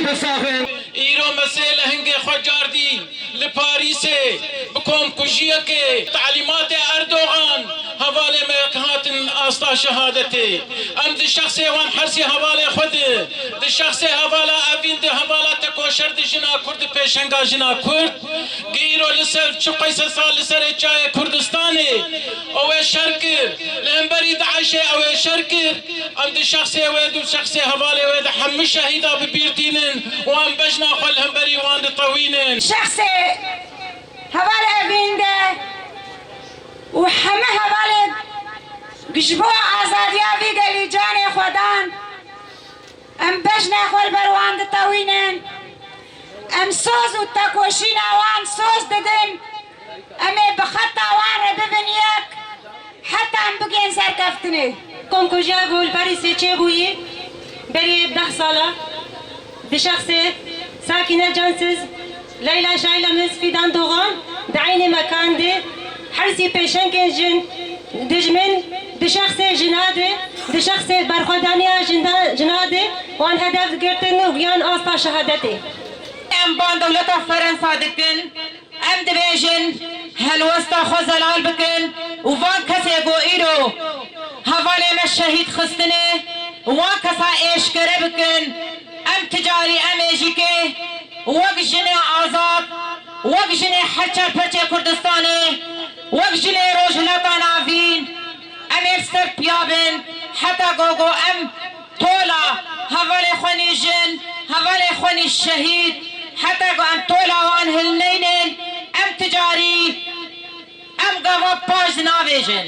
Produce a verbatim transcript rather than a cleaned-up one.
Îro me sê lehingê xwe cardî li Parîsê bi komkujiyekê, talîmatê Erdogan, hevalê me hatin asta şehadetê. Em di şexsê wan hersî hevalê xwe di, di şexsê hevala Evîn di, hevala tekoşer di jina Kurd, di pêşenga jina Kurd, gi îro li ser çi qeyse sal li serê çayê Kurdistanê ew ê şer kir, li hemberî DAIŞê ew ê şer kir. Em di şexsê wê, di şexsê hevalê wê de hemû şehîda bi bîr tînin û em bejna xwe li hemberî wan ditewînin. Şexsê hevalê Evîn de û heme hevalê ji bo azadiya vî gelî canê xwe dan. Em bejna xwe li ber wan ditewînin. Em soz û tekoşîna wan soz didin. Em ê bi xeta wan re bibin yek, heta em bigên serkeftinê. Komkujiya ku li Parîsê çêbûyî berî deh sala, di şexsê Sakîne Cansiz, Leyla Şaylemiz, Fîdan Dogan, di eynî mekan de hersî pêşengên jin, dijmin, di şexsê jina de, di şexsê berxwedaniya jina, jina de wan hedef girtin û giyan asta şehadetê. Em ban dewleta Ferensa dikin. Em dibêjin, helwesta xwe zelal bikin û van kesê ku îro hevalê me şehîd xistine, wan kesa êşkere bikin. Em ti carî em ê jî kê wek jinê azad, wek jinê her çar perçê Kurdistanê, wek jinê Rojhilata Navîn, em ê li ser piya bin, heta ku, ku em tola hevalê xwe nî jin, hevalê xwe nî şehîd, heta ku em tola wan hilneynin, em ti carî, em gava paş navêjin.